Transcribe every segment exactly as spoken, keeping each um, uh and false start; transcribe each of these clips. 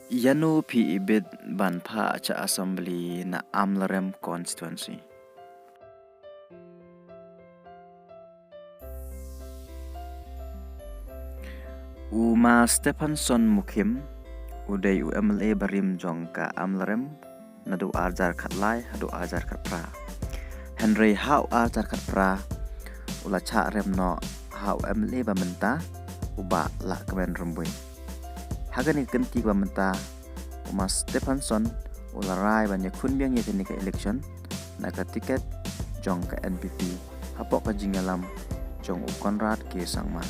Ïano phi ibit ban phah sha Assembly na Amlarem Constituency? U Ma Stephanson Mukhim u dei u M L A barim jong ka Amlarem naduh arhajar khatlai haduh arhajar khatphra. Hynrei ha u arhajar khatphra u la shah rem noh ha u M L A ba mynta, u Bah Lahkmen Rymbui. Ha kane ka kynti ba mynta, u Ma Stephanson u la rai ban ïakhun biang ïa kane ka election na ka tiket jong ka N P P hapoh ka jingïalam jong u Conrad K Sangma.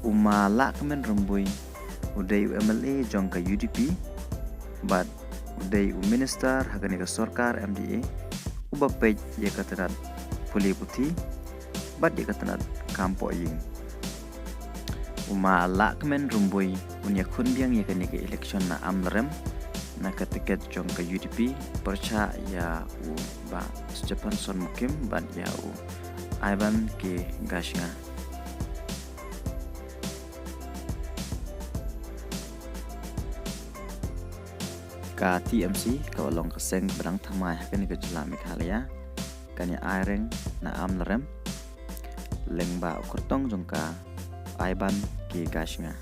U Ma Lahkmen Rymbui u dei u M L A jong ka U D P bad u dei u minister ha kane ka sorkar M D A uba peit ïa ka tnat pule puthi bad ïa ka tnat kam pohïing. U Ma Lahkmen Rymbui un ïakhun biang ïa kane ka election na Amlarem na ka tiket jong ka U D P pyrshah ïa u Bah Stephanson Mukhim bad ïa u Aiban K Gashnga. Ka T M C kaba long ka seng ba dang thymmai ha kane ka jylla Meghalaya kan ïa aireng na Amlarem lyngba u kyrtong jong ka Aiban K Gashnga.